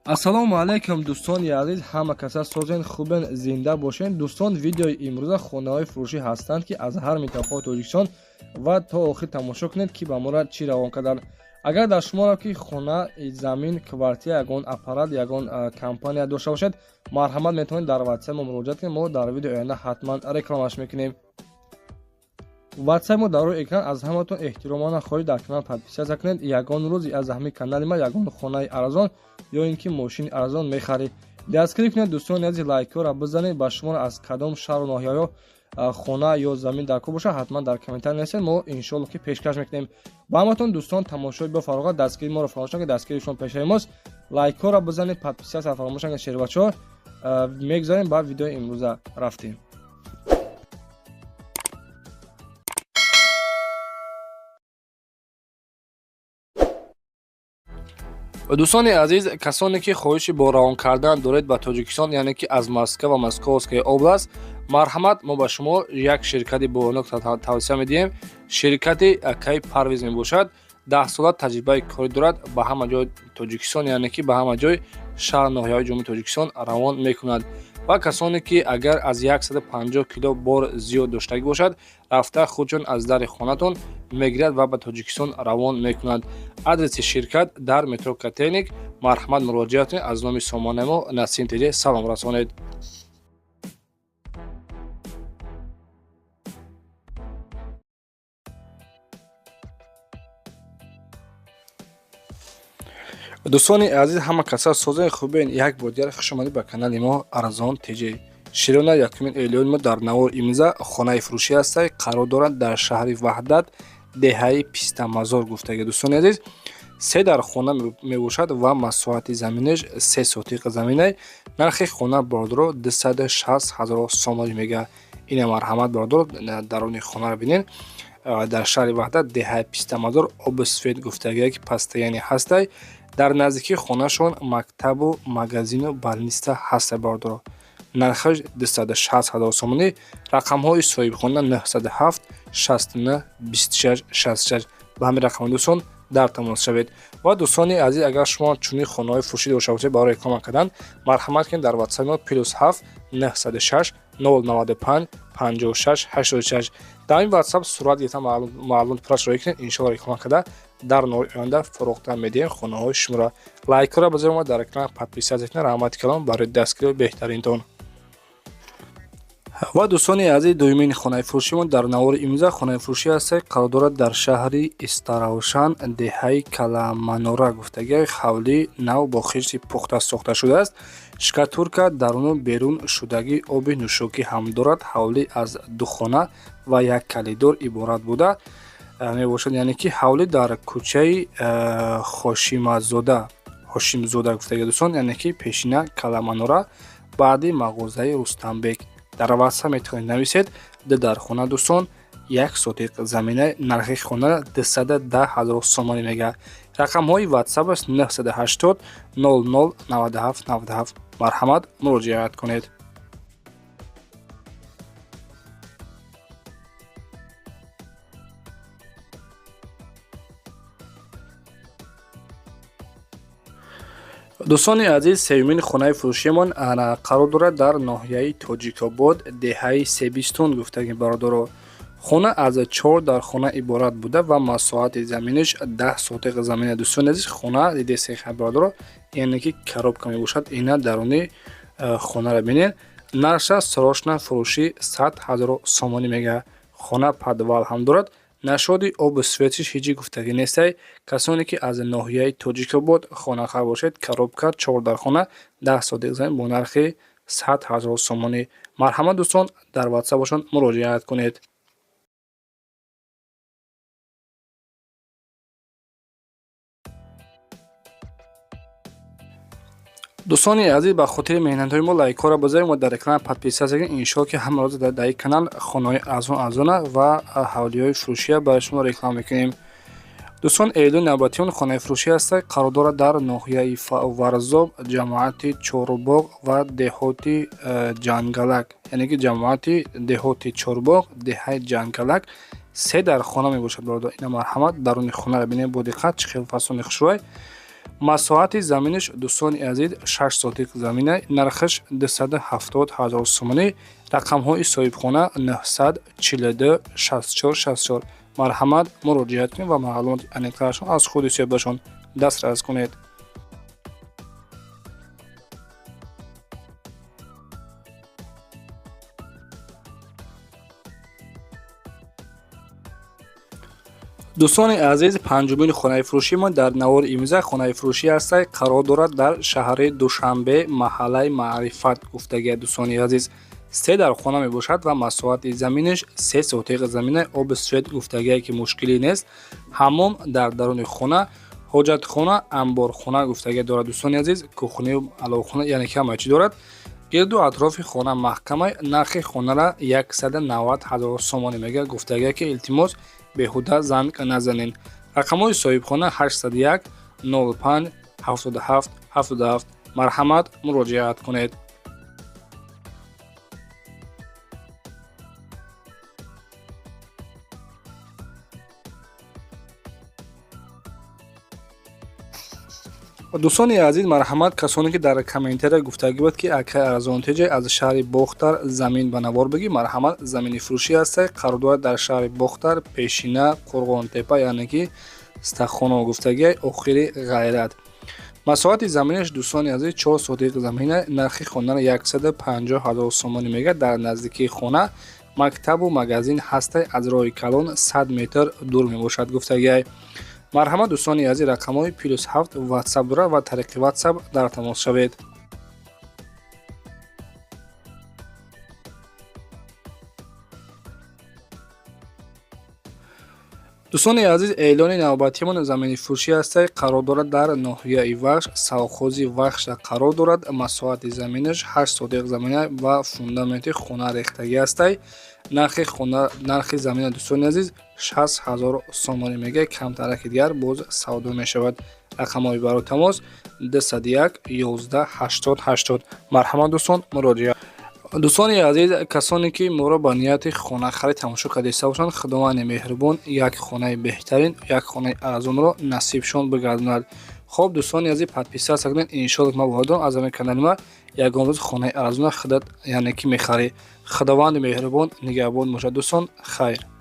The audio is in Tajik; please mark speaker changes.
Speaker 1: Ассалому алайкум, дӯстони азиз, ҳама каса созен, хубен, зинда бошен. Дӯстон, видеои имрӯза хонаҳои фурӯшӣ ҳастанд, ки аз ҳар минтақаи Тоҷикистон, ва то охир тамошо кунед, ки ба мора чӣ равон карданд. Агар дар шуморо ки хона, замин, квартира, ягон аппарат, ягон компания дошта бошед, марҳамат, метавонед дар ватсап мо муроҷиат кунед. Мо дар видеои оянда ҳатман рекламаш мекунем. Ватсап мо дар рӯи экран. Аз ҳаматон эҳтиромона хоҳиш, дар канал подписаться кунед. Ягон рӯз аз ҳамин канали ма ягон хонаи арзон ё ин ки мошини арзон мехаред. Дастгирӣ кунед, дӯстони азиз, лайкҳоро бизанед. Ба шуморо аз кадом шаҳру ноҳияҳо хона ё замин дар кор бошад, ҳатман дар комментарий нависед, мо иншоалло ки пешкаш мекунем ба ҳаматон. Дӯстон, тамошои бо фароғат, дастгирии моро фаромӯш накунед, дастгирии шумо пешаи мост. Лайкҳоро бизанед, подписаться фаромӯш накунед. Шербачаҳо, мегузарем ба видеои имрӯза, рафтем. Дӯстони азиз, касоне ки хоҳиши бо равон кардан доред ба Тоҷикистон, яъне ки аз Москва ва Московская область, марҳамат, мо ба шумо як ширкати бонок тавсия медиҳем. Ширкати акаи Парвиз мебошад. 10 сола таҷрибаи корӣ дорад. Ба ҳама ҷои Тоҷикистон, яъне ки ба ҳама ҷои шаҳр, ноҳияҳои Ҷумҳурии Тоҷикистон равон мекунад. Ва касоне ки агар аз 150 кило бор зиёд доштагӣ бошад, рафта худшон аз дари хонатон мегирад ва ба Тоҷикистон равон мекунад. Адреси ширкат дар метро Котельники. Марҳамат, муроҷиат кунед. Аз номи сомонаи мо Насим ТЖ салом расонед. Дӯстони азиз, ҳама каса созен, хубен. Як бор дигар хушомадед ба канали мо Арзон ТЖ. Широна, якумин эълони мо дар навор имрӯза хонаи фурӯшӣ ҳастай, қарор дорад дар шаҳри Ваҳдат, деҳаи Пистамазор гуфтаги. Дӯстони азиз, се дар хона мебошад ва масоҳати заминаш 3 сотиқ заминай. Нархи хона, бародаро, 260 000 сомонӣ мега. Ина, марҳамат, бародаро, даруни хонаро бинед. Дар шаҳри Ваҳдат, деҳаи Пистамазор, обу свет гуфтагие ки постоянно ҳастай. Дар наздикии хонашон мактабу магазину больница ҳастай. Бародаро, нархаш 260 000 сомонӣ. Рақамҳои соҳибхона 907 69 26 66. Ба ҳамин рақам, дӯстон, дар тамос шавед. Ва дӯстони азиз, агар шумо чунин хонаҳои фурӯшӣ дошта бошед барои реклама кардан, марҳамат кунед дар ватсапи мо +7 906 095 56 86. Дар ин ватсап сурат гирифта, маълум пурра широӣ кунед. Иншоалло, реклама карда дар навори оянда фурӯхта медиҳем хонаҳои шуморо. Лайкҳоро бизоред ва дар экран подписаться кунед. Раҳмати калом барои дастгирии беҳтаринтон. Ва дӯстони азиз, дуюмин хонаи фурӯшимон дар навори имрӯза хонаи фурӯшӣ ҳастад, қарор дорад дар шаҳри Истаравшан, деҳаи Каламанора гуфтагӣ. Ҳавлии нав бо хишти пухта сохта шудааст, штукатурка даруну берун шудагӣ, оби нӯшокӣ ҳам дорад. Ҳавлӣ аз ду хона ва як калидор иборат буда мебошад, яъне ки ҳавлӣ дар кӯчаи Хошимазода, Ҳошимзода гуфтагӣ, дӯстон, яъне ки пешина Каламанора, баъди мағозаи Рустамбек. Дар ватсап метавонед нависед. Ду дар хона, дӯстон, 1 сотиқ замина, нархи хона 210 000 сомонӣ мега. Рақамҳои ватсапаш 980 00 97 97. Марҳамат, муроҷиат кунед. Дӯстони азиз, сеюмин хонаи фурӯшиамон қарор дорад дар ноҳияи Тоҷикобод, деҳаи Себистон гуфтагӣ. Бародаро, хона аз чор дар хона иборат буда ва масоҳати заминаш 10 сотиқ замина. Дӯстони азиз, хона дидесеха, бародаро, яъне ки коробка мебошад. Ина даруни хонаро бинед. Нархша срочно фурӯшӣ 100 000 сомонӣ мега. Хона подвал ҳам дорад. Насчёти обу светиш ҳеҷ гуфтагӣ нестай. Касоне ки аз ноҳияи Тоҷикобод хонахар бошед, коробка, чор дар хона, 10 сотиқ замин бо нархи 100 000 сомонӣ. Марҳамат, дӯстон, дар ватсапашон муроҷиат кунед. Дӯстони азиз, ба хотири меҳнатҳои мо лайкҳоро бизоред ва дар экран подписаться кунед. Иншоалло ки ҳама рӯза дар ин канал хонаҳои арзон арзона ва ҳавлиҳои фурӯшия барои шумо реклама мекунем. Дӯстон, эълони навбатиён хонаи фурӯшӣ ҳастад, қарор дорад дар ноҳияи Варзоб, ҷамоати Чорбоғ ва деҳоти Ҷангалак, яъне ки ҷамоати деҳоти Чорбоғ, деҳаи Ҷангалак. Се дар хона мебошад, бародар. Ина, марҳамат, даруни хонаро бинед бо диққат, чӣ хел фасони хушрӯй. Масоҳати заминаш, дӯстони азиз, 6 сотик замина, нархаш 270 ҳазор сомонӣ. Рақамҳои соҳибхона 942 64 64. Марҳамат, муроҷиат кунед ва маълумоти аниқтарашон аз худи соҳибашон дастрас кунед. Дӯстони азиз, панҷумини хонаи фурӯшии мо дар навори имрӯза хонаи фурӯшӣ ҳастай, қарор дорад дар шаҳри Душанбе, маҳаллаи Маърифат гуфтагия. Дӯстони азиз, се дар хона мебошад ва масоҳати заминаш 3 сотиқ замина, оби свет гуфтагие ки мушкилӣ нест, ҳаммом дар даруни хона, ҳоҷатхона, амборхона гуфтагия дорад. Дӯстони азиз, кухнию аловхона, яъне ки ҳама чӣ дорад. Гирду атрофи хона маҳкамай. Нархи хонара 190 ҳазор сомонӣ мега, гуфтагия ки илтимос, беҳуда занг назанед. Рақамҳои соҳибхона 801 05 77 77. Марҳамат, муроҷиат кунед. Дӯстони азиз, марҳамат, касоне ки дар комментария гуфтагӣ буд ки акай Арзонтеҷа, аз шаҳри Бохтар замин ба навор бигӣ, марҳамат, замини фурӯшӣ ҳастай, қарор дорад дар шаҳри Бохтар, пешина Қурғонтепа, яъне ки Стахоно гуфтагиай, охири ғайрат. Масоҳати заминаш, дӯстони азиз, 4 сотиқ замина. Нархи хонара 150 ҳазор сомонӣ мега. Дар наздикии хона мактабу магазин ҳастай, аз роҳи калон 100 метр дур мебошад гуфтагиай. Марҳамат, дӯстони азиз, рақамҳои +7 ватсап дорад ва тариқи ватсап дар тамос шавед. Дӯстони азиз, эълони навбатиамон замини фурӯшӣ ҳастай, қарор дорад дар ноҳияи Вахш, совхози Вахша қарор дорад. Масоҳати заминаш 8 сотиқ замина ва фундаменти хона рехтагӣ ҳастай. Нархи хона, нархи замина, дӯстони азиз, 60 ҳазор сомонӣ мега, камтараки дигар боз савдо мешавад. Рақамҳои барои тамос 201 11 80 80. Марҳамат, дӯстон, муроҷиат. Дӯстони азиз, касоне ки моро ба нияти хонахарид тамошо карда бошанд, Худованди меҳрубон як хонаи беҳтарин, як хонаи арзонро насибшон бигардонад. Хоб, дӯстони азиз, подписаться кунед. Иншоалло, ма ваъда аз ҳамин канали ма ягон рӯз хонаи арзона худат, яъне ки мехарӣ. Худованди меҳрубон нигаҳбон бошад, дӯстон. Хайр.